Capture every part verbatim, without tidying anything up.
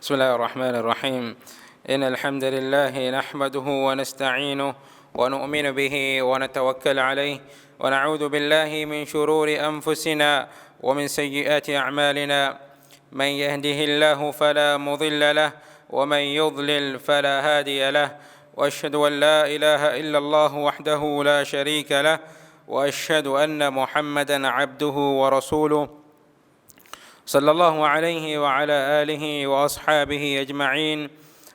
بسم الله الرحمن الرحيم. إن الحمد لله نحمده ونستعينه ونؤمن به ونتوكل عليه، ونعوذ بالله من شرور أنفسنا ومن سيئات أعمالنا. من يهده الله فلا مضل له، ومن يضلل فلا هادي له، وأشهد أن لا إله إلا الله وحده لا شريك له، وأشهد أن محمدا عبده ورسوله، صلى الله عليه وعلى آله وأصحابه أجمعين،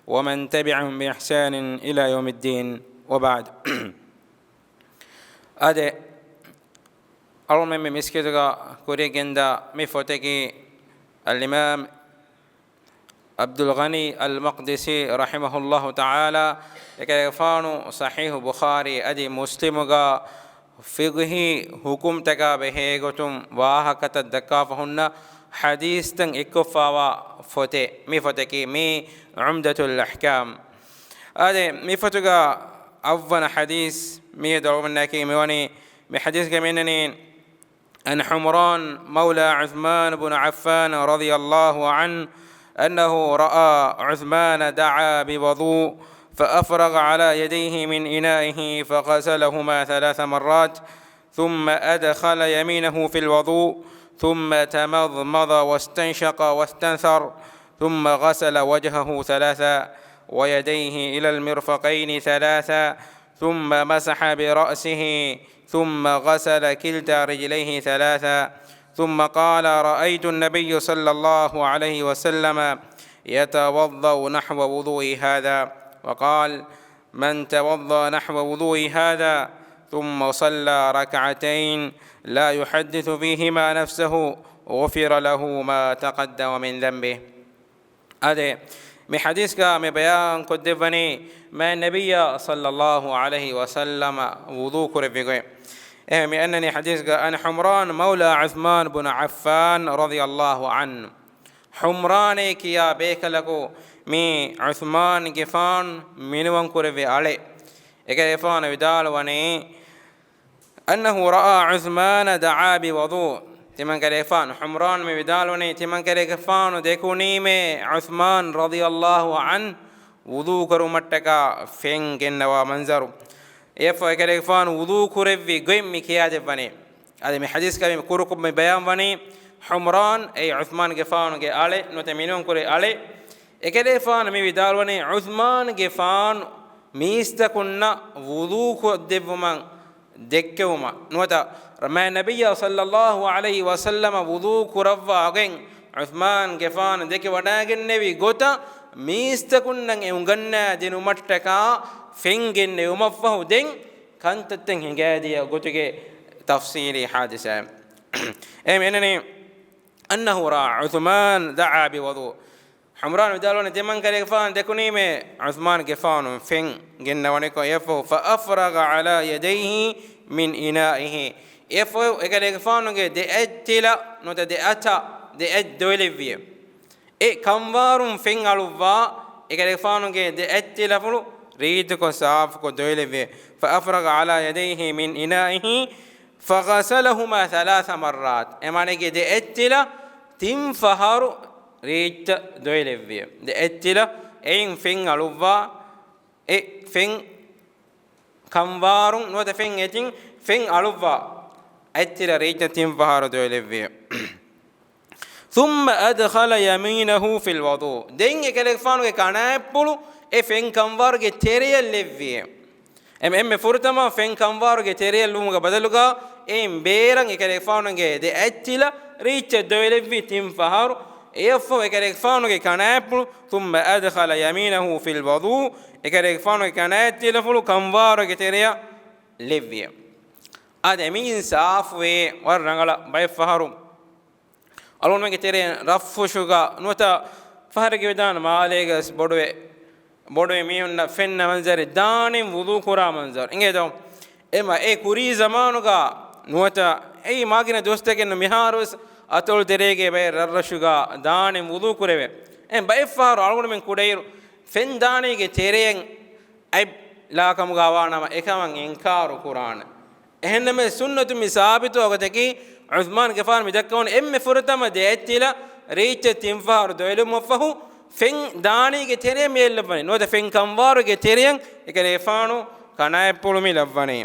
ومن تبعهم بإحسان إلى يوم الدين، وبعد. އާދެ، އަޅުމެން މި މިސްކިތުގަ ކުރިޔަށް ގެންދާ މި ފޮތަކީ އަލްއިމާމް ޢަބްދުލްޣަނީ އަލްމަޤްދިސީ ރަޙިމަހުﷲ ތަޢާލާ އެކަލޭގެފާނު ޞަޙީޙު ބުޚާރީ އަދި މުސްލިމުގަ ފިޤްހީ ޙުކުމްތަކާ ބެހޭގޮތުން ވާހަކަތައް ދައްކާފަ ހުންނަ ޙަދީޘްތައް އެއްކޮށްފާވާ ފޮތެއް މި ފޮތަކީ، މީ ޢުމްދަތުލް އަޙްކާމް. އާދެ، މި ފޮތުގަ އަށްވަނަ ޙަދީޘް މިއަދު އަޅުގަނޑަކީ މިވަނީ، މި ޙަދީޘްގަ މިއަންނަނީ، عن حمران مولى عثمان بن عفان رضي الله عنه أنه رأى عثمان دعا بوضوء فأفرغ على يديه من إنائه فغسلهما ثلاث مرات، ثم أدخل يمينه في الوضوء، ثم تمضمض واستنشق واستنثر، ثم غسل وجهه ثلاثا، ويديه إلى المرفقين ثلاثا، ثم مسح برأسه، ثم غسل كلتا رجليه ثلاثا، ثم قال: رأيت النبي صلى الله عليه وسلم يتوضأ نحو وضوئي هذا، وقال: من توضأ نحو وضوئي هذا ثم صلى ركعتين لا يحدث فيهما نفسه غفر له ما تقدم من ذنبه. އާދެ، މި ޙަދީޘްގަ މި ބަޔާން ކޮށްދެއްވަނީ މާތް ނަބިއްޔާ ޞައްލައްލާހު ޢަލައިހި ވަސައްލަމަ ވުޟޫ ކުރެއްވި ގޮތް. އެހެން މި އަންނަނީ ޙަދީޘްގަ عن حمران مولى عثمان بن عفان رضي الله عنه. ޙުމްރާނޭ ކިޔާ ބޭކަލަކު މީ ޢުޘްމާންގެފާނު މިނިވަން ކުރެއްވި އަޅެއް. އެކަލޭގެފާނު ވިދާޅުވަނީ، أنه رأى عثمان دعا بوضوء. ތިމަންކަލޭގެފާނު، ޙުމްރާން މި ވިދާޅުވަނީ، ތިމަންކަލޭގެފާނު ދެކުނީމޭ ޢުޘްމާން ރަޟިޔައްލާހު ޢަންހު ވުޟޫ ކުރުމަށްޓަކާ ފެން ގެންނަވާ މަންޒަރު. އެއަށްފަހު އެކަލޭގެފާނު ވުޟޫ ކުރެއްވި ގޮތް މި ކިޔާދެއްވަނީ. އަދި މި ޙަދީޘްގަ މި ކުރުކޮށް މި ބަޔާންވަނީ، ޙުމްރާން އެއީ ޢުޘްމާންގެފާނުގެ އަޅެއް ނުވަތަ މިނިވަންކުރި އަޅެއް. އެކަލޭގެފާނު މި ވިދާޅުވަނީ، ޢުޘްމާންގެފާނު މީސްތަކުންނަށް ވުޟޫ ކޮށްދެއްވުމަށް ދެއްކެވުމަށް ނުވަތަ މާތް ނަބިއްޔާ ޞައްލައްލާހު ޢަލައިހި ވަސައްލަމަ ވުޟޫ ކުރައްވާ ގޮތް ޢުޘްމާންގެފާނު ދެކެ ވަޑައިގެންނެވި ގޮތަށް މީސްތަކުންނަށް އެ އުނގަންނާ ދިނުމަށްޓަކާ ފެން ގެންނެވުމަށްފަހު ދެން ކަންތައްތައް ހިނގައިދިޔަ ގޮތުގެ ތަފްޞީލީ ޙާދިސާއެއް. އެހެން އެންނަނީ، أنه رأى عثمان دعا بوضوء. ޙުމްރާން ވިދާޅުވަނީ، ތިމަންކަލޭގެފާނު ދެކުނީމޭ ޢުޘްމާންގެފާނު ފެން ގެންނަވަނިކޮށް، އެއަށްފަހު، فأفرغ على يديه من إنائه. އެއަށްފަހު އެކަލޭގެފާނުގެ ދެ އަތްތިލަ ނުވަތަ ދެ އަތަށް ދެ އަތް ދޮވެލެއްވިއެވެ. އެ ކަންވާރުން ފެން އަޅުއްވާ، އެކަލޭގެފާނުގެ ދެ އަތްތިލަފުޅު ރީތިކޮށް ސާފުކޮށް ދޮވެލެއްވިއެވެ. فأفرغ على يديه من إنائه فغسلهما ثلاث مرات. އެމާނައީ ދެ އަތްތިލަ ތިން ފަހަރު ރީއްޗަށް ދޮވެލެއްވިއެވެ. ދެ އަތްތިލަ އެއިން ފެން އަޅުއްވާ، އެ ފެން ކަންވާރުން ނުވަތަ ފެން އެތިން ފެން އަޅުއްވާ، އަތްތިލަ ރީއްޗަށް ތިން ފަހަރު ދޮވެލެއްވިއެވެ. ثم أدخل يمينه في الوضوء. ދެން އެކަލޭގެފާނުގެ ކަނާތްޕުޅު އެ ފެން ކަންވާރުގެ ތެރެޔަށް ލެއްވިއެވެ. އެމް، އެންމެ ފުރަތަމަ ފެން ކަންވާރުގެ ތެރެޔަށް ލުމުގެ ބަދަލުގަ އެއިން ބޭރަށް އެކަލޭގެފާނުގެ ދެ އަތްތިލަ ރީއްޗަށް ދޮވެލެއްވި ތިން ފަހަރު. އެއަށްފަހު އެކަލޭގެފާނުގެ ކަނާތްޕުޅު، ثم أدخل يمينه في الوضوء، އެކަލޭގެފާނުގެ ކަނާތްތިލަފުޅު ކަންވާރުގެ ތެރެޔަށް ލެއްވިއެވެ. އާދެ، މިއިން ސާފުވޭ ވަރަށް ރަނގަޅަށް ބައެއް ފަހަރު އަޅުގަނޑުމެންގެ ތެރެއިން ރަށްފުށުގަ ނުވަތަ ފަހަރެއްގެ ވެދާނެ މާލޭގަ ވެސް ބޮޑުވެ، ބޮޑުވެ މީހުންނަށް ފެންނަ މަންޒަރެއް ދާނީ ވުޟޫ ކުރާ މަންޒަރު. އިނގޭތޯ؟ އެމަ އެ ކުރީ ޒަމާނުގަ ނުވަތަ އެއީ މާގިނަ ދުވަސްތަކެއްނު މިހާރު ވެސް އަތޮޅު ތެރޭގެ ބައެއް ރަށްރަށުގަ ދާނީ ވުޟޫ ކުރެވޭ. އެ ބައެއް ފަހަރު އަޅުގަނޑުމެން ކުޑައިރު ފެން ދާނީގެ ތެރެއަށް އަތް ލާކަމުގަ ވާނަމަ އެކަމަށް އިންކާރު ކުރާނެ. އެހެންނަމަވެސް ސުންނަތުން މި ސާބިތުވާ ގޮތަކީ، ޢުޘްމާންގެފާނު މި ދައްކަވަނީ އެންމެ ފުރަތަމަ ދެ އަތްތިލަ ރީއްޗަށް ތިން ފަހަރު ދޮވެލުމަށްފަހު، ފެން ދާނީގެ ތެރެއަށް މި އެއްލައްވަނީ. ނުވަތަ ފެން ކަންވާރުގެ ތެރެއަށް އެކަލޭގެފާނު ކަނާތްޕުޅު މި ލައްވަނީ.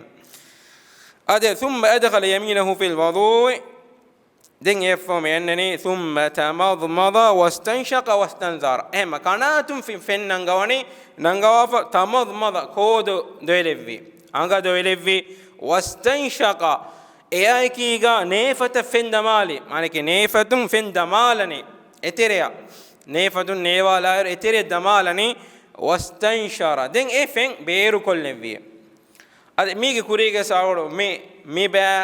އާދެ، ثم أدخل يمينه في الوضوء. ދެން އެއަށްފަހު މި އަންނަނީ، ثم تمضمض واستنشق واستنثر. އެހެންމަ ކަނާތުން ފި-، ފެން ނަންގަވަނީ، ނަންގަވާފަ، تمضمض، ކޯދު ދޮވެލެއްވި، އަނގަ ދޮވެލެއްވި، واستنشق، އެއާއެކީގަ ނޭފަތަށް ފެން ދަމާލި، މާނައަކީ ނޭފަތުން ފެން ދަމާލަނީ، އެތެރެއަށް، ނޭފަތުން ނޭވާލާއިރު އެތެރެއަށް ދަމާލަނީ، واستنشر، ދެން އެ ފެން ބޭރުކޮށްލެއްވި. އަދި މީގެ ކުރީގަ ސާވަޅު މި، މި ބައި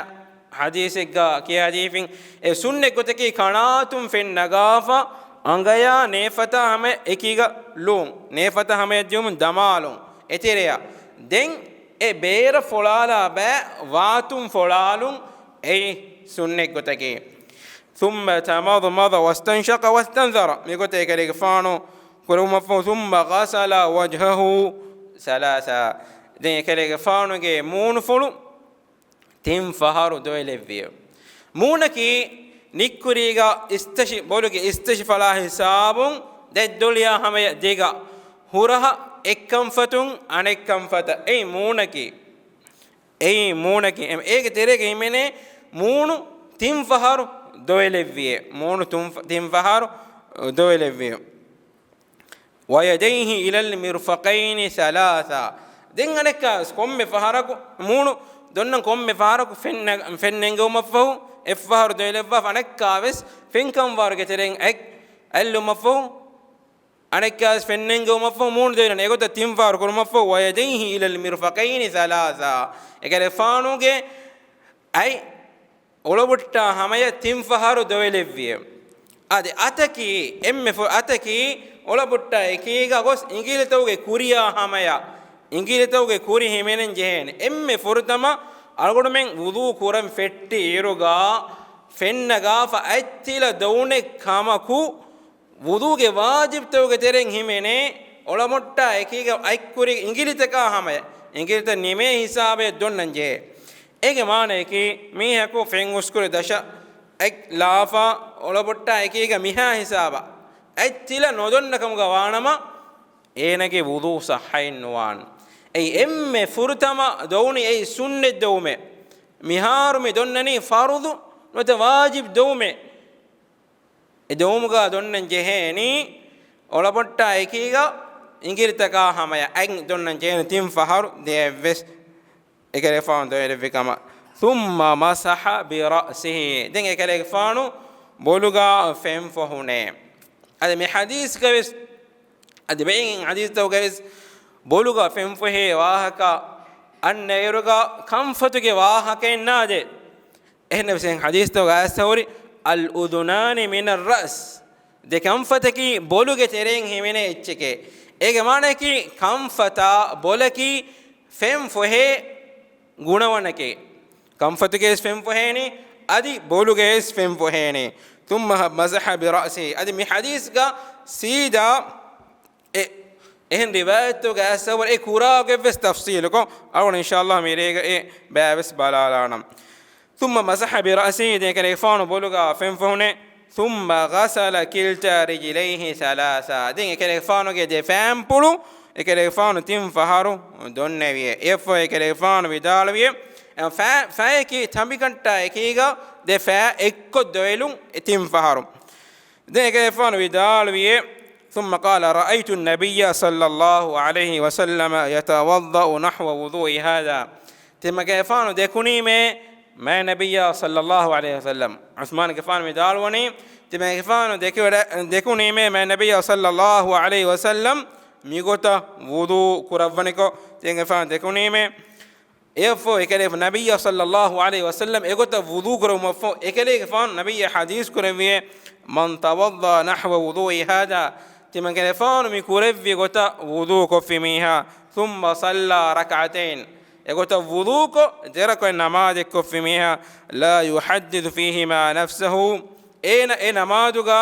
ޙަދީޘެއްގަ ކިޔާދީފިން، އެ ސުންނަތް ގޮތަކީ ކަނާތުން ފެން ނަގާފަ، އަނގަޔާ ނޭފަތާ ހަމަ އެކީގަ ލުން، ނޭފަތާ ހަމަޔަށް ދިޔުމުން ދަމާލުން، އެތެރެއަށް. ދެން އެ ބޭރަށް ފޮޅާލާ ބައި ވާތުން ފޮޅާލުން، އެއީ ސުންނަތް ގޮތަކީ. ثم تمضمض واستنشق واستنثر. މިގޮތަށް އެކަލޭގެފާނު ކުރެވުމަށްފަހު، ثم غسل وجهه ثلاثا. ދެން އެކަލޭގެފާނުގެ މޫނުފުޅު ތިން ފަހަރު ދޮވެލެއްވި. މޫނަކީ ނިއްކުރީގަ އިސްތަށި، ބޮލުގެ އިސްތަށި ފަޅާ ހިސާބުން ދެއްދޮޅިޔާ ހަމަޔަށް ދިގަ، ހުރަހަ އެއްކަންފަތުން އަނެއްކަންފަތަށް. އެއީ މޫނަކީ. އެއީ މޫނަކީ. އެ-، އޭގެ ތެރޭގަ ހިމެނޭ މޫނު ތިން ފަހަރު ދޮވެލެއްވިއޭ. މޫނު ތުން ފަ-، ތިން ފަހަރު ދޮވެލެއްވިއޭ. ويديه إلى المرفقين ثلاثا. ދެން އަނެއްކާވެސް ކޮންމެ ފަހަރަކު، މޫނު ދޮންނަން ކޮންމެ ފަހަރަކު ފެން ނަ-، ފެން ނެންގެވުމަށްފަހު، އެއްފަހަރު ދޮވެލެއްވާފަ، އަނެއްކާވެސް ފެންކަންވާރުގެ ތެރެއިން އަތް އަތްލުމަށްފަހު، އަނެއްކާވެސް ފެން ނެންގެވުމަށްފަހު މޫނު ދޮވެލަން، އެގޮތަށް ތިން ފަހަރު ކުރުމަށްފަހު، ويديه إلى المرفقين ثلاثا. އެކަލޭގެފާނުގެ އަތް އޮޅަބޮއްޓާ ހަމަޔަށް ތިން ފަހަރު ދޮވެލެއްވިއޭ. އަދި އަތަކީ، އެންމެ ފު-، އަތަކީ އޮޅަބޮއްޓާ އެކީގަ ގޮސް އިނގިލިތަކުގެ ކުރިޔާ ހަމަޔަށް، އިނގިލިތަކުގެ ކުރި ހިމެނެން ޖެހޭނެ. އެންމެ ފުރަތަމަ އަޅުގަނޑުމެން ވުޟޫ ކުރަން ފެއްޓި އިރުގަ ފެން ނަގާފަ އަތް ތިލަ ދޮވުނެއް ކަމަކު، ވުޟޫގެ ވާޖިބްތަކުގެ ތެރެއިން ހިމެނޭ، އޮޅަމޮއްޓާ އެކީގަ އަތްކުރި އިނގިލިތަކާ ހަމަޔަށް، އިނގިލިތައް ނިމޭ ހިސާބަށް ދޮންނަން ޖެހޭ. އޭގެ މާނައަކީ، މީހަކު ފެން އުސްކުރި ދަށަށް އަތް ލާފަ، އޮޅަބޮއްޓާ އެކީގަ މިހާ ހިސާބަށް އަތް ތިލަ ނުދޮންނަ ކަމުގަ ވާނަމަ، އޭނަގެ ވުޟޫ ޞައްޙައެއް ނުވާން. އެއީ އެންމެ ފުރަތަމަ ދޮވުނީ އެއީ ސުންނަތް ދޮވުމެއް. މިހާރު މި ދޮންނަނީ ފަރުޟު ނުވަތަ ވާޖިބް ދޮވުމެއް. އެ ދޮވުމުގަ ދޮންނަން ޖެހޭނީ، އޮޅަބޮއްޓާ އެކީގަ އިނގިލިތަކާ ހަމަޔަށް އަތް ދޮންނަން ޖެހޭނީ ތިން ފަހަރު ދެއަތްވެސް އެކަލޭގެފާނު ދޮވެލެއްވި ކަމަށް. ثم مسح برأسه. ދެން އެކަލޭގެފާނު ބޮލުގަ ފެން ފޮހުނޭ. އަދި މި ޙަދީޘްގަވެސް، އަދި ބައެއް ޙަދީޘްތަކުގަވެސް ބޮލުގަ ފެން ފޮހޭ ވާހަކަ އަންނަ އިރުގަ ކަންފަތުގެ ވާހަކައެއް ނާދޭ. އެހެންނަމަވެސް އެހެން ޙަދީޘްތަކުގަ އައިސް ހުރި، الأذنان من الرأس. ދެ ކަންފަތަކީ ބޮލުގެ ތެރެއިން ހިމެނޭ އެއްޗެކޭ. އޭގެ މާނައަކީ ކަންފަތާ ބޮލަކީ ފެން ފޮހޭ ގުނަވަނަކޭ. ކަންފަތުގައިސް ފެން ފޮހޭނީ، އަދި ބޮލުގައިސް ފެން ފޮހޭނީ. ثم مسح برأسه. އަދި މި ޙަދީޘްގަ ސީދާ އެ، އެހެން ރިވާޔަތްތަކުގަ އައިސް ހުރި އެ ކުރާގޮތްވެސް ތަފްޞީލުކޮށް، އަޅުގަނޑު އިންޝާﷲ މިރޭގަ އެ ބައިވެސް ބަލާލާނަން. ثم مسح برأسه، ދެން އެކަލޭގެފާނު ބޮލުގަ ފެން ފޮހުނޭ. ثم غسل كلتا رجليه ثلاثا. ދެން އެކަލޭގެފާނުގެ ދެ ފައިންޕުޅު އެކަލޭގެފާނު ތިން ފަހަރު ދޮންނެވިއޭ. އެއަށްފަހު އެކަލޭގެފާނު ވިދާޅުވިއޭ، ފައި-، ފައިއަކީ ތަނބިކަންތާ އެކީގަ ދެ ފައި އެއްކޮށް ދޮވެލުން ތިން ފަހަރު. ދެން އެކަލޭގެފާނު ވިދާޅުވިއޭ، ثم قال رأيت النبي صلى الله عليه وسلم يتوضأ نحو وضوء هذا. ތިމަގެފާނު ދެކުނީމޭ މާތް ނަބިއްޔާ ޞައްލައްލާހު ޢަލައިހި ވަސައްލަމް. ޢުސްމާންގެފާނު ވިދާޅުވަނީ، ތިމަގެފާނު ދެކެވެ-، ދެކުނީމޭ މާތް ނަބިއްޔާ ޞައްލައްލާހު ޢަލައިހި ވަސައްލަމް މިގޮތަށް ވުޟޫ ކުރައްވަނިކޮށް، ތިމަގެފާނު ދެކުނީމޭ. އެއަށްފަހު އެކަލޭ ނަބިއްޔާ ޞައްލައްލާހު ޢަލައިހި ވަސައްލަމް އެގޮތަށް ވުޟޫ ކުރެވުމަށްފަހު، އެކަލޭގެފާނު ނަބިއްޔާ ޙަދީޘް ކުރެއްވިއޭ، من توضأ نحو وضوء هذا، ތިމަގެފާނު މި ކުރެއްވި ގޮތަށް ވުޟޫ ކޮށްފި މީހާ، ثم صلى ركعتين، އެގޮތަށް ވުޟޫކޮށް ދެރަކުޢަތް ނަމާދެއް ކޮށްފި މީހާ، لا يحدث فيهما نفسه، އޭނަ އެ ނަމާދުގަ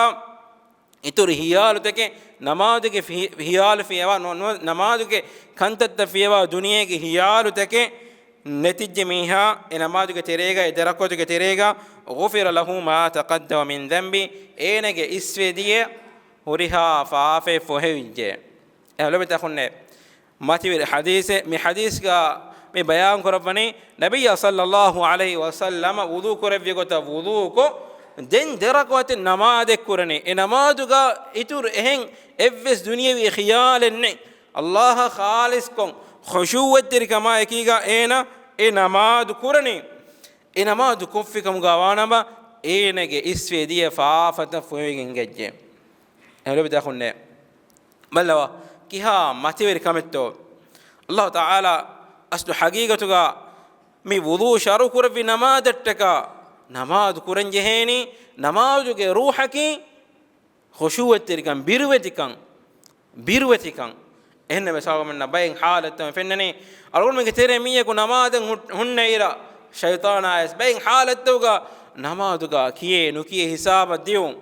އިތުރު ހިޔާލުތަކެއް، ނަމާދުގެ ފި-، ހިޔާލު ފިޔަވާ ނު-، ނު-، ނަމާދުގެ ކަންތައްތައް ފިޔަވާ ދުނިޔޭގެ ހިޔާލުތަކެއް ނެތިއްޖެ މީހާ، އެ ނަމާދުގެ ތެރޭގަ، އެ ދެރަކުޢަތުގެ ތެރޭގަ، غفر له ما تقدم من ذنبه، އޭނަގެ އިސްވެދިޔަ ހުރިހާ ފާފައެއް ފޮހެވިއްޖެ. އެ ލޮބުވެތި އަޚުންނޭ، މަތިވެރި ޙަދީޘެއް. މި ޙަދީޘްގަ މި ބަޔާން ކުރައްވަނީ، ނަބިއްޔާ ޞައްލައްލާހު ޢަލައިހި ވަސައްލަމަ ވުޟޫ ކުރެއްވި ގޮތަށް ވުޟޫކޮށް، ދެން ދެ ރަކުޢަތެއް ނަމާދެއް ކުރަނީ. އެ ނަމާދުގަ އިތުރު އެހެން އެއްވެސް ދުނިޔަވީ ޚިޔާލެއް ނެތް. އައްލާހަށް ޚާލިޞްކޮށް، ޚުޝޫޢަތްތެރިކަމާ އެކީގަ އޭނަ އެ ނަމާދު ކުރަނީ. އެ ނަމާދު ކޮށްފިކަމުގަ ވާނަމަ، އޭނަގެ އިސްވެ ދިޔަ ފާފަތައް ފޮހެވިގެން އެނގިއްޖެ. އެ ލޮބުވެތި އަޚުންނޭ، ބައްލަވާ، ކިހާ މަތިވެރި ކަމެއްތޯ؟ އައްލާހު ތަޢާލާ އަސްލު ޙަޤީޤަތުގަ މި ވުޟޫ ޝަރުޢު ކުރެއްވި ނަމާދަށްޓަކާ ނަމާދު ކުރަން ޖެހޭނީ، ނަމާދުގެ ރޫޙަކީ ޚުޝޫޢަތްތެރިކަން، ބިރުވެތިކަން، ބިރުވެތިކަން. އެހެންނަމަވެސް އަޅުގަނޑުމެންނަށް ބައެއް ޙާލަތްތައް ފެންނަނީ، އަޅުގަނޑުމެންގެ ތެރޭ މީހަކު ނަމާދަށް ހު-، ހުންނަ އިރަށް ޝައިޠާނާ އައިސް ބައެއް ޙާލަތްތަކުގަ ނަމާދުގަ ކިޔޭ ނުކިޔޭ ހިސާބަށް ދިއުން.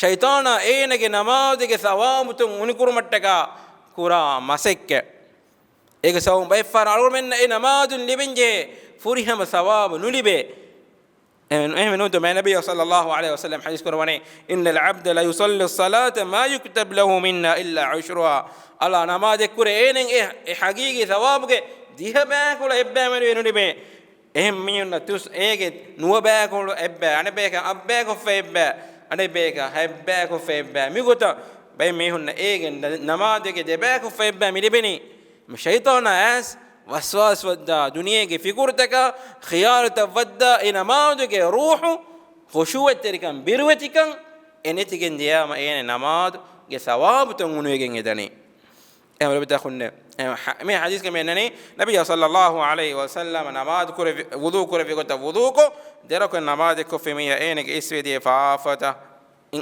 ޝައިޠާނާ އޭނަގެ ނަމާދުގެ ސަވާބުތައް އުނިކުރުމަށްޓަކާ ކުރާ މަސައްކަތް. އޭގެ ސަބަބުން ބައެއް ފަހަރަށް އަޅުގަނޑުމެންނަށް އެ ނަމާދުން ލިބެންޖެހޭ ފުރިހަމަ ސަވާބު ނުލިބޭ. އެހެން، އެހެން ނޫންތޯ؟ މާތް ނަބިއްޔާ ޞައްލައްލާހު ޢަލައިހި ވަސައްލަމަ ޙަދީޘް ކުރައްވަނީ، "إن العبد ليصلي الصلاة ما يكتب له منها إلا عشرها." އަޅާ ނަމާދެއް ކުރޭ، އޭނައަށް އެ، އެ ޙަޤީޤީ ސަވާބުގެ ދިހަ ބައިކުޅަ އެއްބައި މެދުވެ ނުލިބޭ. އެހެން މީހުންނަށް ތުސް އޭގެ ނުވަ ބައިކުޅަ އެއްބައި، އަނެއް ބަޔަކަށް އަށް ބައިކޮށްފަ އެއްބައި، އަނެއް ބަޔަކަށް ހަތް ބައިކޮށްފަ އެއްބައި. މިގޮތަށް ބައެއް މީހުންނަށް އޭގެ ނަ-، ނަމާދުގެ ދެ ބައިކޮށްފަ އެއްބައި މި ލިބެނީ. ޝައިޠާނާ އައިސް ވަސްވާސް ވައްދާ، ދުނިޔޭގެ ފިކުރުތަކާ ޚިޔާލުތައް ވައްދާ، އެ ނަމާދުގެ ރޫޙު، ޚުޝޫޢަތްތެރިކަން، ބިރުވެތިކަން އެ ނެތިގެން ދިޔާމަ އޭނަ ނަމާދުގެ ސަވާބުތައް އުނުވެގެން އެދަނީ. އެ ހަމަ ރަބިތަ ހުންނެ. އެ ހަ-، މި ޙަދީޘްގަ މި އަންނަނީ، ނަބިއްޔާ ޞައްލައްލާހު ޢަލައިހި ވަސައްލަމަ ނަމާދު ކުރެއްވި، ވުޟޫ ކުރެއްވި ގޮތަށް ވުޟޫކޮށް، ދެ ރަކުޢަތް ނަމާދެއް ކޮށްފި މީހާ އޭނަގެ އިސްވެދިޔަ ފާފަތައް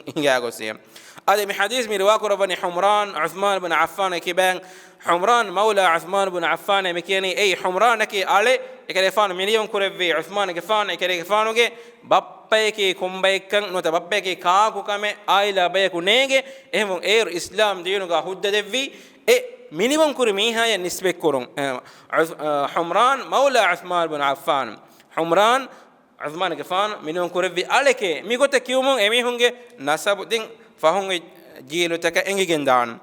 ހިނގާގޮސް. އަދި މި ޙަދީޘް މި ރިވާ ކުރައްވަނީ ޙުމްރާން ޢުޘްމާން ބުން ޢައްފާން ކިބައިން. ޙުމްރާން މައުލާ ޢުޘްމާން ބުން ޢައްފާން މި ކިޔަނީ، އެއީ ޙުމްރާނަކީ އަޅެ، އެކަލޭގެފާނު މިނިވަން ކުރެއްވި ޢުޘްމާންގެފާނު އެކަލޭގެފާނުގެ ބައްޕަޔަކީ ކޮންބައެއްކަން ނުވަތަ ބައްޕަޔަކީ ކާކު ކަމެއް އާއިލާ ބަޔަކު ނޭނގެ. އެހެންވެ އޭރު އިސްލާމް ދީނުގަ ހުއްދަ ދެއްވީ އެ މިނިވަން ކުރި މީހާޔަށް ނިސްބަތްކުރުން. އެ، ޢުސް-، އަ، ޙުމްރާން މައުލާ ޢުޘްމާން ބުން ޢައްފާން. ޙުމްރާން ޢުޘްމާންގެފާނު މިނިވަން ކުރެއްވި އަޅެކޭ. މިގޮތަށް ކިޔުމުން އެމީހުންގެ ނަސަބު ދެން ފަހުން އޮތް ޖީލުތަކަށް އެނގިގެން ދާން.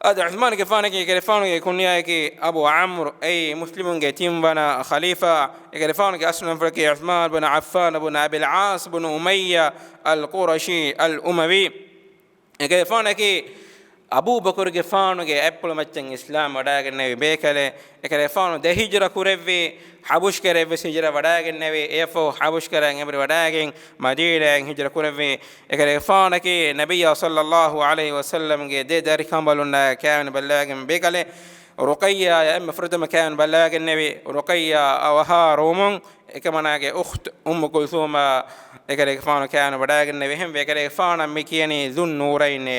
އަދި ޢުޘްމާންގެފާނަކީ އެކަލޭގެފާނުގެ ކުންޔާއަކީ އަބޫ ޢަމްރު، އެއީ މުސްލިމުންގެ ތިންވަނަ ޚަލީފާ. އެކަލޭގެފާނުގެ އަސްލު ނަންފުޅަކީ ޢުޘްމާން ބުން ޢައްފާން ބުން އަބިލް ޢާޞް ބުން އުމައްޔާ އަލް ޤުރަޝީ އަލް އުމަވީ. އެކަލޭގެފާނަކީ އަބޫބަކުރުގެފާނުގެ އަތްޕުޅު މައްޗަށް އިސްލާމް ވަޑައިގެންނެވި ބޭކަލެއް. އެކަލޭގެފާނު ދެ ހިޖްރަ ކުރެއްވީ، ޙަބަޝްކަރައަށްވެސް ހިޖްރަ ވަޑައިގެންނެވި. އެއަށްފަހު ޙަބަޝްކަރައިން އެނބުރި ވަޑައިގެން މަދީނާއަށް ހިޖްރަ ކުރެއްވީ. އެކަލޭގެފާނަކީ ނަބިއްޔާ ޞައްލައްލާހު ޢަލައިހި ވަސައްލަމްގެ ދެ ދަރިކަނބަލުންނާ ކާވެނި ބައްލަވައިގެން ބޭކަލެއް. ރުޤައްޔާއަށް އެންމެ ފުރަތަމަ ކާވެނި ބައްލަވައިގެންނެވި. ރުޤައްޔާ އަވަހާ ރޯމުން އެކަމަނާގެ އުޚްތު އުއްމު ކުލްސޫމާ އެކަލޭގެފާނު ކާވެނި ވަޑައިގެންނެވި. އެހެންވެ އެކަލޭގެފާނަށް މި ކިޔަނީ ޛުއްނޫރައިނޭ.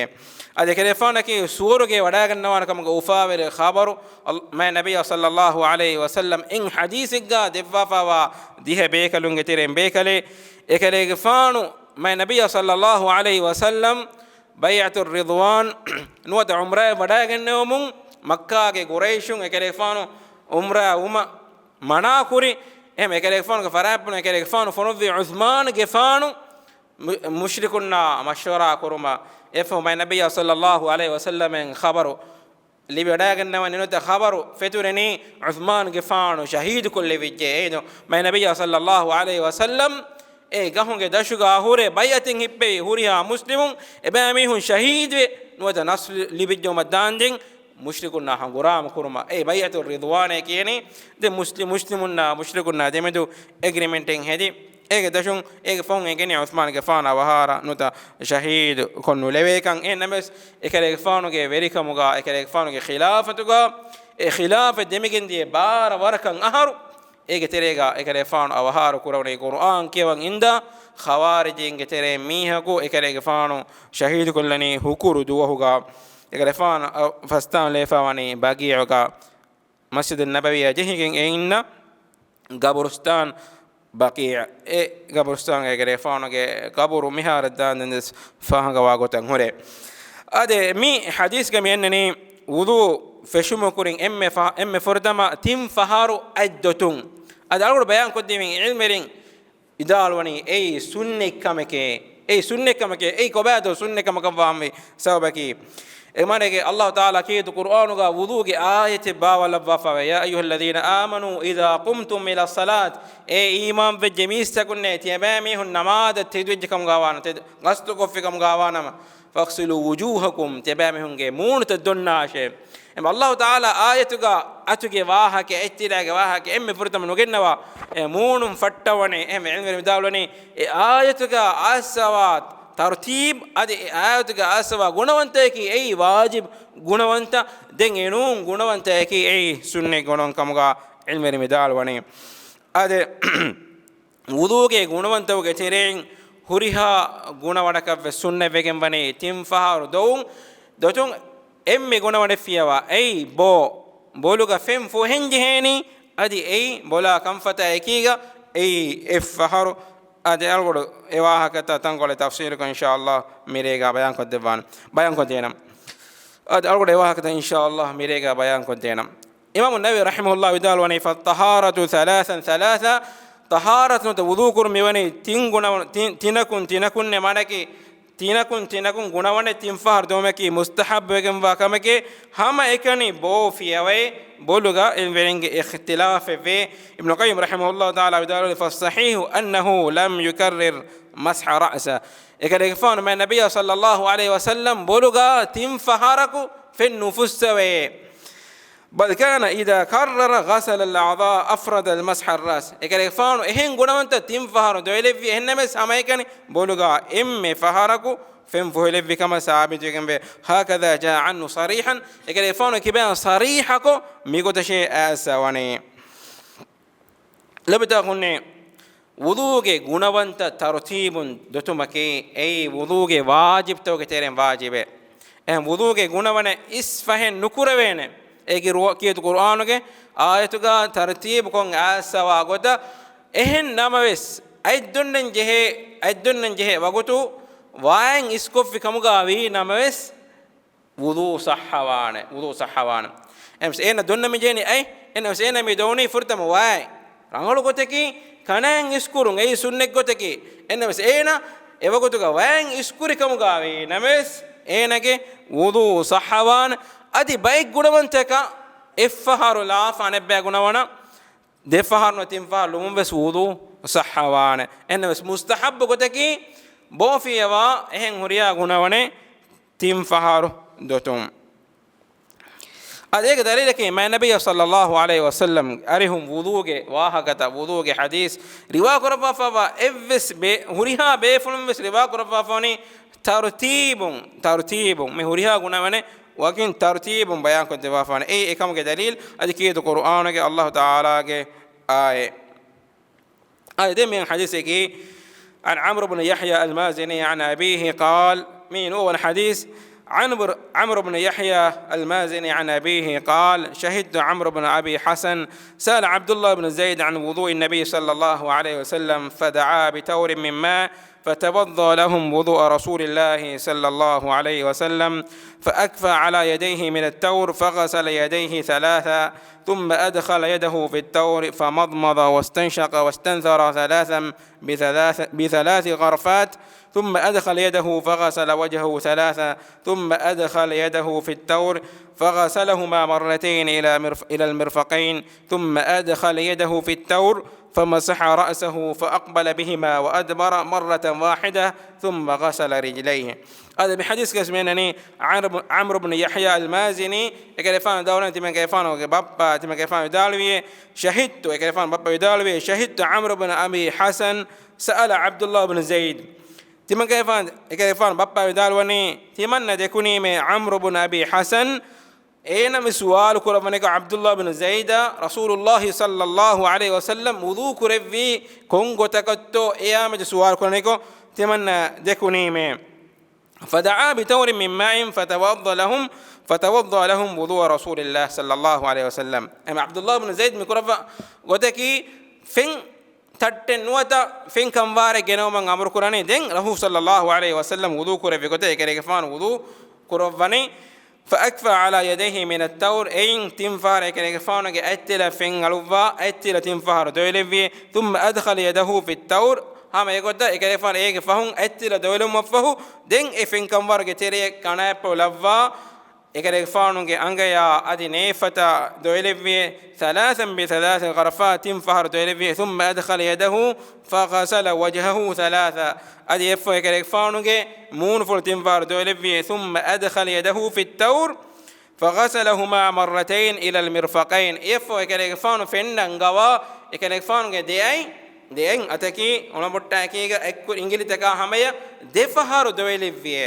އަދި އެކަލޭގެފާނަކީ ސުވަރުގެ ވަޑައިގަންނަވާނެ ކަމުގެ އުފާވެރި ޚަބަރު އަލް-، މާތް ނަބިއްޔާ ޞައްލައްލާހު ޢަލައިހި ވަސައްލަމް އެއް ޙަދީޘެއްގަ ދެއްވާފައިވާ ދިހަ ބޭކަލުންގެ ތެރެއިން ބޭކަލެއް. އެކަލޭގެފާނު މާތް ނަބިއްޔާ ޞައްލައްލާހު ޢަލައިހި ވަސައްލަމް ބައިޢަތުއް ރިޟްވާން ނުވަތަ ޢުމްރާއަށް ވަޑައިގެންނެވުމުން މައްކާގެ ޤުރައިޝުން އެކަލޭގެފާނު ޢުމްރާ ވުމަށް މަނާ ކުރި. އެހެން އެކަލޭގެފާނުގެ ފަރާތްޕުޅުން އެކަލޭގެފާނު ފޮނުއްވި ޢުޘްމާންގެފާނު މު-، މުޝްރިކުންނާ މަޝްވަރާ ކުރުމަށް. އެއަށްފަހު މާތް ނަބިއްޔާ ޞައްލައްލާހު ޢަލައިހި ވަސައްލަމަށް ޚަބަރު ލިބި ވަޑައިގަންނަވަން ނުވަތަ ޚަބަރު ފެތުރެނީ ޢުޘްމާންގެފާނު ޝަހީދުކޮށްލެވިއްޖެ. އޭދު މާތް ނަބިއްޔާ ޞައްލައްލާހު ޢަލައިހި ވަސައްލަމް އެ ގަހުގެ ދަށުގަ އަހުރެ ބައިޢަތެއް ހިއްޕެވި ހުރިހާ މުސްލިމުން އެބައިމީހުން ޝަހީދުވެ ނުވަތަ ނަޞްރު ލިބިއްޖެއުމަށް ދާންދެން މުޝްރިކުންނާ ހަނގުރާމަ ކުރުމަށް. އެ ބައިޢަތުއް ރިޟްވާނޭ ކިޔަނީ. ދެން މުސްލި-، މުސްލިމުންނާ މުޝްރިކުންނާ ދެމެދު އެގްރިމެންޓެއް ހެދި، އޭގެ ދަށުން އޭގެ ފަހުން އެނގެނީ ޢުޘްމާންގެފާނު އަވަހާރަ ނުވަތަ ޝަހީދު ކޮށް ނުލެވޭކަން. އެހެންނަމަވެސް އެކަލޭގެފާނުގެ ވެރިކަމުގަ، އެކަލޭގެފާނުގެ ޚިލާފަތުގަ، އެ ޚިލާފަތް ދެމިގެންދިޔަ ބާރަ ވަރަކަށް އަހަރު އޭގެ ތެރޭގަ އެކަލޭގެފާނު އަވަހާރަ ކުރެވުނީ ޤުރުއާން ކިޔަވަން އިންދާ ޚަވާރިޖީންގެ ތެރޭ މީހަކު އެކަލޭގެފާނު ޝަހީދުކޮށްލަނީ ހުކުރު ދުވަހުގަ. އެކަލޭގެފާނު ފަސްދާން ލެވިފައިވަނީ ބަޤީޢުގަ. މަސްޖިދުއް ނަބަވީއާ ޖެހިގެން އެ އިންނަ ގަބުރުސްތާން ބަޤީޢު. އެ ގަބުރުސްތާންގައި އެކަލޭގެފާނުގެ ގަބުރު މިހާރަށް ދާންދެން ދެސް ފާހަގަވާ ގޮތަށް ހުރޭ. އަދި މި ޙަދީޘްގަ މި އަންނަނީ ވުޟޫ ފެށުމު ކުރިން އެންމެ ފަ-، އެންމެ ފުރަތަމަ ތިން ފަހަރު އަތް ދޮތުން. އަދި އަޅުގަނޑު ބަޔާން ކޮށްދެވިން ޢިލްމުވެރިން ވިދާޅުވަނީ އެއީ ސުންނަތް ކަމެކޭ. އެއީ ސުންނަތްކަމެކޭ. އެއީ ކޮބާތޯ ސުންނަތްކަމަކަށްވާންވީ ސަބަބަކީ؟ އެ މާނައީގެ އައްލާހު ތަޢާލާ ކީރިތި ޤުރުއާނުގަ ވުޟޫގެ އާޔަތެއް ބާވައިލައްވާފައިވޭ، يا أيها الذين آمنوا إذا قمتم إلى الصلاة، އޭ އީމާންވެއްޖެ މީސްތަކުންނޭ، ތިޔަބައިމީހުން ނަމާދަށް ތެދުވެއްޖެ ކަމުގަވާނަމަ، ތެދު، ގަސްތުކޮށްފި ކަމުގަވާނަމަ، فاغسلوا وجوهكم، ތިޔަބައިމީހުންގެ މޫނުތައް ދޮންނާށޭ. އެމަ އައްލާހު ތަޢާލާ އާޔަތުގަ އަތުގެ ވާހަކަ، އެއްޗިލާގެ ވާހަކަ އެންމެ ފުރަތަމަ ނުގެންނަވާ، އެ މޫނުން ފައްޓަވަނީ. އެހެން ޢިލްމުވެރިން ވިދާޅުވަނީ، އެ އާޔަތުގަ އައިސްފަވާ ތަރުތީބު، އަދި އެ އާޔަތުގަ އައިސްފަވާ ގުނަވަންތައަކީ އެއީ ވާޖިބު ގުނަވަންތައް، ދެން އެނޫން ގުނަވަންތައަކީ އެއީ ސުންނަތް ގުނަވަން ކަމުގަ ޢިލްމުވެރިން ވިދާޅުވަނީ. އާދެ، ވުޟޫގެ ގުނަވަންތަކުގެ ތެރެއިން ހުރިހާ ގުނަވަނަކަށްވެސް ސުންނަތްވެގެން ވަނީ ތިން ފަހަރު ދޮވުން. ދޮތުން އެންމެ ގުނަވަނެއް ފިޔަވާ. އެއީ ބޯ، ބޮލުގަ ފެން ފުހެން ޖެހޭނީ، އަދި އެއީ ބޮލާ ކަންފަތާ އެކީގަ އެއީ އެއްފަހަރު. އާދެ، އަޅުގަނޑު އެ ވާހަކަތައް ތަންކޮޅެއް ތަފްސީލުކޮށް އިންޝާﷲ މިރޭގަ ބަޔާންކޮށްދެއްވާނަން، ބަޔާންކޮށްދޭނަން. އާދެ، އަޅުގަނޑު އެ ވާހަކަތައް އިންޝާﷲ މިރޭގަ ބަޔާންކޮށްދޭނަން. އިމާމު ނަވަވީ ރަޙިމަހުﷲ ވިދާޅުވަނީ، فالطهارة ثلاثا ثلاثا، ޠަހާރަތުން ވުޟޫ ކުރުން މިވަނީ ތިން ގުނަ، ތިން، ތިނަކުން، ތިނަކުންނޭ، މާނައަކީ ތިނަކުން، ތިނަކުން ގުނަވަނެއް ތިން ފަހަރު ދޮވުމަކީ މުސްތަޙައްބުވެގެންވާ ކަމެކޭ. ހަމައެކަނި ބޯ ފިޔަވައި ބޮލުގަ ޢިލްމުވެރިންގެ އިޚްތިލާފެއްވޭ. ابن القيم رحمه الله تعالى ވިދާޅުވި، فالصحيح أنه لم يكرر مسح الرأس. އެކަލޭގެފާނު މާތް ނަބިއްޔާ ޞައްލައްލާހު ޢަލައިހި ވަސައްލަމް ބޮލުގަ ތިން ފަހަރަކު ފެން ނުފުއްސަވައޭ. بل كان إذا كرر غسل الأعضاء أفرد مسح الرأس. އެކަލޭގެފާނު އެހެން ގުނަވަންތައް ތިން ފަހަރު ދޮވެލެއްވި، އެހެންނަމަވެސް ހަމައެކަނި ބޮލުގަ އެންމެ ފަހަރަކު ފެން ފުހެލެއްވި ކަމަށް ސާބިތުވެގެންވޭ. هكذا جاء عنه صريحا، އެކަލޭގެފާނު ކިބައިން ޞަރީޙަކޮށް މިގޮތަށޭ އައިސްފަވަނީ. ލޮބުވެތި އަޚުންނޭ، ވުޟޫގެ ގުނަވަންތައް ތަރުތީބުން ދޮތުމަކީ، އެއީ ވުޟޫގެ ވާޖިބުތަކުގެ ތެރެއިން ވާޖިބެއް. އެހެން ވުޟޫގެ ގުނަވަނެއް އިސް ފަހެއް ނުކުރެވޭނެ. އޭގެ ރު، ކީރިތި ޤުރުއާނުގެ އާޔަތުގަ ތަރުތީބުކޮށް އައިސްފަވާ ގޮތަށް. އެހެން ނަމަވެސް، އަތްދޮންނަން ޖެހޭ، އަތްދޮންނަން ޖެހޭ ވަގުތު ވާއެއް އިސްކޮށްފި ކަމުގަ ވީ ނަމަވެސް، ވުޟޫ ޞައްޙަވާނެ، ވުޟޫ ޞައްޙަވާނެ. އެހެންނަމަވެސް އޭނަ ދޮންނަ މި ޖެހެނީ އަތް، އެހެންނަމަވެސް އޭނަ މި ދޮވުނީ ފުރަތަމަ ވާއެއް. ރަނގަޅު ގޮތަކީ ކަނާތް އިސްކުރުން، އެއީ ސުންނަތް ގޮތަކީ. އެހެންނަމަވެސް އޭނަ އެވަގުތުގަ ވާއެއް އިސްކުރި ކަމުގަ ވީ ނަމަވެސް، އޭނަގެ ވުޟޫ ޞައްޙަވާނެ. އަދި ބައެއް ގުނަވަންތަކަށް އެއްފަހަރު ލާފަ އަނެއްބައި ގުނަވަނަ ދެ ފަހަރު ނުވަ ތިން ފަހަރު ލުމުން ވެސް ވުޟޫ ޞައްޙަވާނެ. އެހެންނަމަވެސް މުސްތަޙައްބު ގޮތަކީ ބޯ ފިޔަވާ އެހެން ހުރިހާ ގުނަވަނެއް ތިން ފަހަރު ދޮތުން. އަދި އޭގެ ދަލީލަކީ، މާތް ނަބިއްޔާ ޞައްލައްލާހު ޢަލައިހި ވަސައްލަމް އަރިހުން ވުޟޫގެ ވާހަކަތައް، ވުޟޫގެ ޙަދީޘް ރިވާ ކުރައްވާފައިވާ އެއްވެސް ބޭ، ހުރިހާ ބޭފުޅުން ވެސް ރިވާ ކުރައްވާފަވަނީ ތަރުތީބުން، ތަރުތީބުން. މި ހުރިހާ ގުނަވަނެއް ވަކިން ތަރުތީބުން ބަޔާންކޮށްދެއްވާފަވަނީ. އެއީ އެކަމުގެ ދަލީލް އަދި ކީރިތި ޤުރުއާނުގެ އައްލާހު ތަޢާލާގެ އާޔަތް. އާދެ، ދެން މި ޙަދީޘަކީ، عن عمرو بن يحيى المازني عن أبيه قال، މި ނުވަވަނަ ޙަދީޘް، عن عمرو، عمرو بن يحيى المازني عن أبيه قال، شهدت عمرو بن أبي حسن سأل عبد الله بن زيد عن وضوء النبي صلى الله عليه وسلم فدعا بتور من ماء فتوضأ لهم وضوء رسول الله صلى الله عليه وسلم فأكفأ على يديه من التور فغسل يديه ثلاثا ثم أدخل يده في التور فمضمض واستنشق واستنثر ثلاثا بثلاث، بثلاث غرفات، ثم أدخل يده فغسل وجهه ثلاثا، ثم أدخل يده في التور فغسلهما مرتين إلى مرف، إلى المرفقين، ثم أدخل يده في التور فمسح رأسه فأقبل بهما وأدبر مرة واحدة، ثم غسل رجليه. އާދެ، މި ޙަދީޘްގައި މިއަންނަނީ ޢަމްރު، ޢަމްރު ބުނު ޔަޙްޔާ އަލްމާޒިނީ، އެކަލޭގެފާނު ދައުރަން ތިމަންކަލޭގެފާނުގެ ބައްޕަ، ތިމަންކަލޭގެފާނު ވިދާޅުވިއޭ، ޝަހިދްތު، އެކަލޭގެފާނު ބައްޕަ ވިދާޅުވިއޭ، ޝަހިދްތު ޢަމްރު ބުނު އަބީ ޙަސަން ސައަލަ ޢަބްދުﷲ ބުނު ޒައިދް. ތިމަންކަލޭގެފާނު، އެކަލޭގެފާނު ބައްޕަ ވިދާޅުވަނީ، ތިމަންނަ ދެކުނީމޭ ޢަމްރު ބުނު އަބީ ޙަސަން، އޭނަ މި ސުވާލު ކުރައްވަނިކޮށް، ޢަބްދުﷲ ބުނު ޒައިދަށް ރަސޫލުﷲ ޞައްލައްލާހު ޢަލައިހި ވަސައްލަމް ވުޟޫ ކުރެއްވީ ކޮން ގޮތަކަށްތޯ އެއާ މެދު ސުވާލު ކުރަނިކޮށް، ތިމަންނަ ދެކުނީމޭ. فدعا بتور من ماء فتوضأ لهم، فتوضأ لهم وضوء رسول الله صلى الله عليه وسلم. އެމަ ޢަބްދުﷲ ބުނު ޒައިދް މި ކުރައްވާ ގޮތަކީ، ފެން ތައްޓެއް ނުވަތަ ފެން ކަންވާރެއް ގެނައުމަށް އަމުރު ކުރަނީ. ދެން ރަސޫލު ޞައްލައްލާހު ޢަލައިހި ވަސައްލަމް ވުޟޫ ކުރެއްވި ގޮތަށް އެކަލޭގެފާނު ވުޟޫ ކުރައްވަނީ. فأكفأ على يديه من التور، އެއިން ތިން ފަހަރަށް އެކަލޭގެފާނުގެ އަތްތެލަށް ފެން އަޅުއްވާ، އަތްތެލަށް ތިން ފަހަރު ދޮވެލެއްވި. ثم أدخل يده في التور، ހަމަ އެގޮތަށް އެކަލޭގެފާނު އޭގެ ފަހުން އަތްތިލަ ދޮވެލުމަށްފަހު، ދެން އެ ފެންކަންވާރުގެ ތެރެއަށް ކަނާތްޕުޅު ލައްވާ، އެކަލޭގެފާނުގެ އަނގަޔާ އަދި ނޭފަތަށް ދޮވެލެއްވިއޭ، ثلاثا بثلاث غرفات، ތިން ފަހަރު ދޮވެލެއްވިއޭ، ثم أدخل يده فغسل وجهه ثلاثا، އަދި އެއަށްފަހު އެކަލޭގެފާނުގެ މޫނުފުޅު ތިން ފަހަރު ދޮވެލެއްވިއޭ، ثم أدخل يده في الثور فغسلهما مرتين إلى المرفقين، އެއަށްފަހު އެކަލޭގެފާނު ފެން ނަންގަވާ، އެކަލޭގެފާނުގެ ދެއަތް، ދެއަތް އަތަކީ އޮޅަމުއްޓާ އެކީގަ އެއްކުރި އިނގިލިތަކާ ހަމަޔަށް ދެ ފަހަރު ދޮވެލެއްވިއޭ.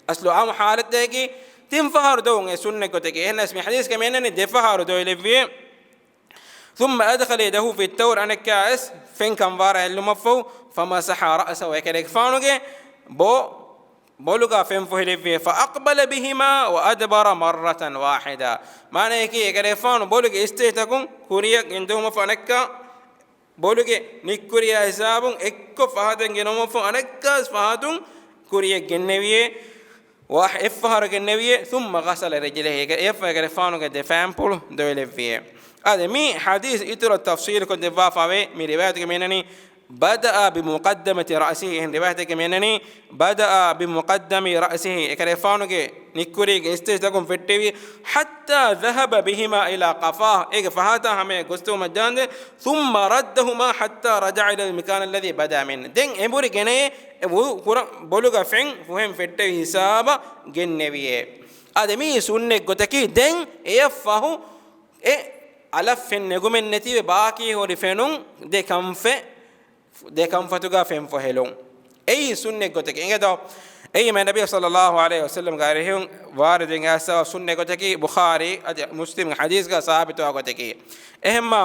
އަސްލު އާއްމު ޙާލަތަކީ ތިން ފަހަރު ދޮވުން އެ ސުންނަތް ގޮތަކީ. އެހެނަސް މި ޙަދީޘްގަ މިއަންނަނީ ދެ ފަހަރު ދޮވެލެއްވިއޭ. ثم أدخل يده في الثور، އަނެއްކާވެސް ފެންކަންވާރަށް އެއްލުމަށްފަހު، فمسح رأسه، އެކަލޭގެފާނުގެ ބޮ، ބޮލުގަ ފެން ފޮހެލެއްވިއޭ، فأقبل بهما وأدبر مرة واحدة، މާނަޔަކީ އެކަލޭގެފާނު ބޮލުގެ އިސްތޭޖްތަކުން ކުރިއަށް ގެންދިއުމަށްފަހު އަނެއްކާ ބޮލުގެ ނިއްކުރިޔާ ހިސާބުން އެއްކޮށް ފަހަތަށް ގެނައުމަށްފަހު އަނެއްކާވެސް ފަހަތުން ކުރިއަށް ގެންނެވިއޭ. ވާ، އެއްފަހަރު ގެންނެވިއޭ. ثم غسل رجليه، އެއަށްފަހު އެކަލޭގެފާނުގެ ދެ ފައިންޕުޅު ދޮވެލެއްވިއޭ. އާދެ، މި ޙަދީޘް އިތުރަށް ތަފްޞީލުކޮށް ދެއްވާފައިވޭ. މި ރިވާޔަތުގަ މިއަންނަނީ، بدأ بمقدمة رأسه، އެހެން ރިވާޔަތެއްގަ މިއަންނަނީ، بدأ بمقدم رأسه، އެކަލޭގެފާނުގެ ނިއްކުރީގެ އިސްތޭޖްތަކުން ފެއްޓެވި، حتى ذهب بهما إلى قفاه، އޭގެ ފަހަތާ ހަމަޔަށް ގޮސްދެއުމަށް ޖާނދޭ، ثم ردهما حتى رجع إلى المكان الذي بدأ منه، ދެން އެނބުރި ގެނައޭ، އެ ވުޟޫ ކުރަން ބޮލުގަ ފެން ފޮހެން ފެއްޓެވި ހިސާބަށް ގެންނެވިއޭ. އާދެ، މީ ސުންނަތް ގޮތަކީ. ދެން އެއަށްފަހު އެ އަލަށް ފެން ނެގުމެއް ނެތިވެ ބާކީ ހުރި ފެނުން ދެ ކަންފަތް، ދެ ކަންފަތުގަ ފެން ފޮހެލުން. އެއީ ސުންނަތް ގޮތަކީ. އިނގޭތޯ؟ އެއީ މާތް ނަބިއްޔާ صلى الله عليه وسلم ގެ އަރިހުން ވާރިދުވެގެން އައިސްފަވާ ސުންނަތް ގޮތަކީ، ބުޚާރީ އަދި މުސްލިމްގެ ޙަދީޘްގަ ސާބިތުވާ ގޮތަކީ. އެހެންމާ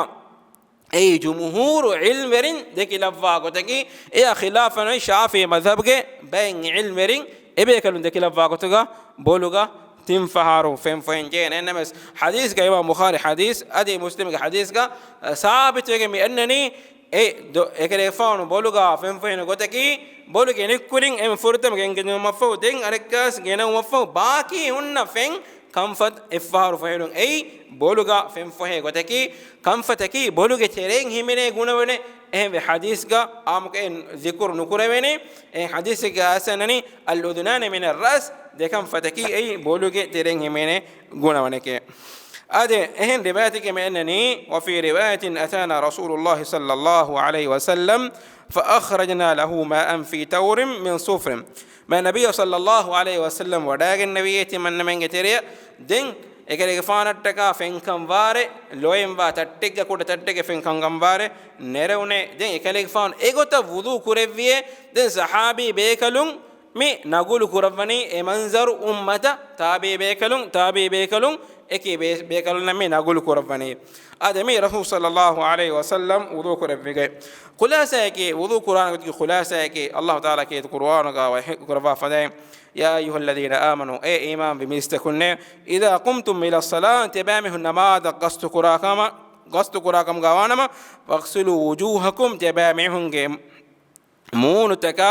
އެއީ ޖުމްހޫރު ޢިލްމުވެރިން ދެކިލައްވާ ގޮތަކީ. އެއާ ޚިލާފަށް ނުވި ޝާފިޢީ މަޛްހަބުގެ ބައެއް ޢިލްމުވެރިން އެބޭކަލުން ދެކިލައްވާ ގޮތުގަ ބޮލުގަ ތިން ފަހަރު ފެން ފޮހެން ޖެހޭނެ. އެހެންނަމަވެސް ޙަދީޘްގަ އިމާމް ބުޚާރީ ޙަދީޘް އަދި މުސްލިމްގެ ޙަދީޘްގަ، އަ، ސާބިތުވެގެން މި އަންނަނީ، އެ ދޮ-، އެކަލޭގެފާނު ބޮލުގަ ފެން ފޮހެން ގޮތަކީ، ބޮލުގެ ނިއްކުރިން އެންމެ ފުރަތަމަ ގެންގެންދިއުމަށްފަހު، ދެން އަނެއްކާވެސް ގެނައުމަށްފަހު، ބާކީ ހުންނަ ފެން ކަންފަތް އެއްފަހަރު ފޮހެލުން. އެއީ ބޮލުގަ ފެން ފޮހޭ ގޮތަކީ، ކަންފަތަކީ ބޮލުގެ ތެރެއިން ހިމެނޭ ގުނަވަނެއް. އެހެންވެ، ޙަދީޘްގަ އާއްމުކޮށް އެ ޒިކުރު ނުކުރެވޭނެ. އެ ޙަދީޘެއްގަ އައިސް އަންނަނީ، الأذنان من الرأس، ދެ ކަންފަތަކީ އެއީ ބޮލުގެ ތެރެއިން ހިމެނޭ ގުނަވަނެކޭ. އާދެ، އެހެން ރިވާޔަތެއްގަ މި އަންނަނީ، وفي رواية أتانا رسول الله صلى الله عليه وسلم فأخرجنا له ماء في ثور من صفر. މާތް ނަބިއްޔާ صلى الله عليه وسلم ވަޑައިގެންނެވިއޭ ތިމަންނަމެންގެ ތެރެއަށް. ދެން އެކަލޭގެފާނަށްޓަކާ ފެންކަންވާރެއް، ލޮއެންވާ ތައްޓެއްގަ ކުޑަ ތައްޓެއްގަ ފެންކަންކަންވާރެއް ނެރެވުނޭ. ދެން އެކަލޭގެފާނު އެގޮތަށް ވުޟޫ ކުރެއްވިއޭ. ދެން ޞަޙާބީ ބޭކަލުން މި ނަގުލު ކުރައްވަނީ އެ މަންޒަރު އުއްމަތަށް ތާބިޢީ ބޭކަލުން، ތާބިޢީ ބޭކަލުން އެކި ބޭ-، ބޭކަލުންނަށް މި ނަގުލު ކުރައްވަނީ. އާދެ، މީ ރަސޫލު صلى الله عليه وسلم ވުޟޫ ކުރެއްވިގޮތް. ޚުލާޞާއަކީ، ވުޟޫ ކުރާނެ ގޮތަކީ ޚުލާޞާއަކީ، ﷲ ތަޢާލާ ކީރިތި ޤުރުއާނުގަ ވަޙީ ކުރައްވާ ފަދައިން، يا أيها الذين آمنوا، އޭ އީމާންވި މީސްތަކުންނޭ، إذا قمتم إلى الصلاة، ތިޔަބައިމީހުން ނަމާދަށް ގަސްތު ކުރާ ކަމަށް، ގަސްތު ކުރާ ކަމުގަ ވާނަމަ، فاغسلوا وجوهكم، ތިޔަބައިމީހުންގެ މޫނުތަކާ،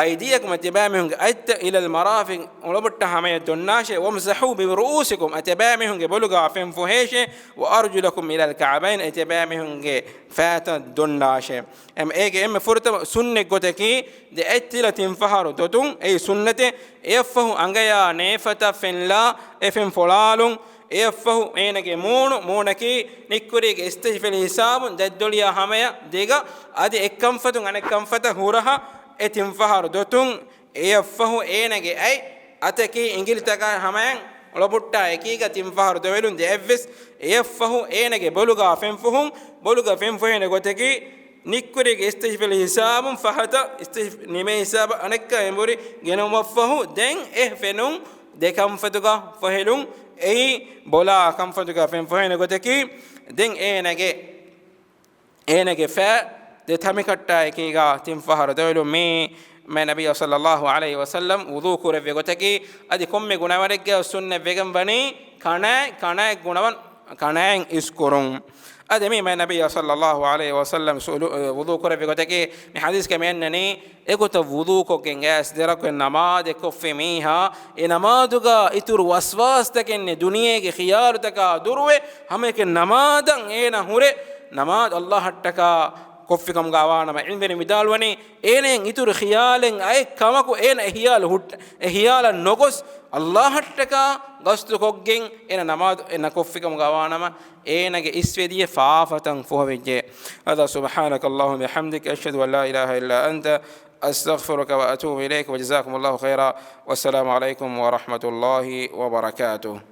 أيديكم، އަތިބާމީހުންގެ އަތްތައް، إلى المرافق، އޮޅަބޮއްޓަށް ހަމަޔަށް ދޮންނާށޭ، وامسحوا برؤوسكم، އަތިބާމީހުންގެ ބޮލުގާ ފެން ފޮހޭށޭ، وأرجلكم إلى الكعبين، އަތިބާމީހުންގެ ފައިތައް ދޮންނާށޭ. އެމް، އޭގެ އެންމެ ފުރަތަމަ ސުންނަތް ގޮތަކީ، ދެ އަތްތިލަ ތިން ފަހަރު ދޮތުން، އެއީ ސުންނަތެއް. އެއަށްފަހު އަނގަޔާ ނޭފަތަށް ފެންލާ، އެ ފެން ފޮޅާލުން. އެއަށްފަހު އޭނަގެ މޫނު، މޫނަކީ ނިއްކުރީގެ އިސްތަށިފިލި ހިސާބުން ދަތްދޮޅިޔާ ހަމަޔަށް ދިގަ، އަދި އެއްކަންފަތުން އަނެއް ކަންފަތަށް ހުރަހަ އެ ތިން ފަހަރު ދޮތުން. އެއަށްފަހު އޭނަގެ އަތް، އަތަކީ އިނގިލިތަކާ ހަމަޔަށް އޮޅަބުއްޓާ އެކީގަ ތިން ފަހަރު ދޮވެލުން ދެއަތްވެސް. އެއަށްފަހު އޭނަގެ ބޮލުގާ ފެން ފޮހުން، ބޮލުގަ ފެން ފޮހޭނެ ގޮތަކީ ނިއްކުރީގެ އިސްތަށިފިލި ހިސާބުން ފަހަތަށް އިސްތަށި ނިމޭ ހިސާބަށް އަނެއްކާ އެނބުރި ގެނައުމަށްފަހު ދެން އެ ފެނުން ދެ ކަންފަތުގަ ފޮހެލުން. އެއީ ބޮލާ ކަންފަތުގަ ފެން ފޮހޭނެ ގޮތަކީ. ދެން އޭނަގެ، އޭނަގެ ފައި ދެ ތަމިކައްޓާ އެކީގަ ތިން ފަހަރު ދޮވެލުން. މީ މާތް ނަބިއްޔާ ޞައްލައްލާހު ޢަލައިހި ވަސައްލަމް ވުޟޫ ކުރެއްވި ގޮތަކީ. އަދި ކޮންމެ ގުނަވަނެއްގަ ސުންނަތް ވެގެން ވަނީ ކަނާތް، ކަނާތް ގުނަވަން، ކަނާތް އިސްކުރުން. އަދި މީ މާތް ނަބިއްޔާ ޞައްލައްލާހު ޢަލައިހި ވަސައްލަމް ސުލު-، ވުޟޫ ކުރެއްވި ގޮތަކީ، މި ޙަދީޘްގަ މި އަންނަނީ، އެގޮތަށް ވުޟޫކޮށްގެން އައިސް ދެ ރަކުޢަތް ނަމާދެއް ކޮށްފި މީހާ، އެ ނަމާދުގަ އިތުރު ވަސްވާސްތަކެއް ނެތް، ދުނިޔޭގެ ޚިޔާލުތަކާ ދުރުވެ، ހަމައެކަނި ނަމާދަށް އޭނަ ހުރެ، ނަމާދު ﷲ އަށްޓަކާ ކޮށްފިކަމުގަ ވާނަމަ، ޢިލްމުވެރިން ވިދާޅުވަނީ، އޭނައަށް އިތުރު ޚިޔާލެއް އައެއް ކަމަކު އޭނަ އެ ޚިޔާލު ހުއްޓ-، އެ ޚިޔާލަށް ނޮގޮސް، ﷲ އަށްޓަކާ ގަސްތުކޮށްގެން އޭނަ ނަމާދު އޭނަ ކޮށްފިކަމުގަ ވާނަމަ، އޭނަގެ އިސްވެދިޔަ ފާފަތައް ފުހަވެއްޖެ. هذا سبحانك اللهم وبحمدك، أشهد أن لا إله إلا أنت، أستغفرك وأتوب إليك، وجزاكم الله خيرا، والسلام عليكم ورحمة الله وبركاته.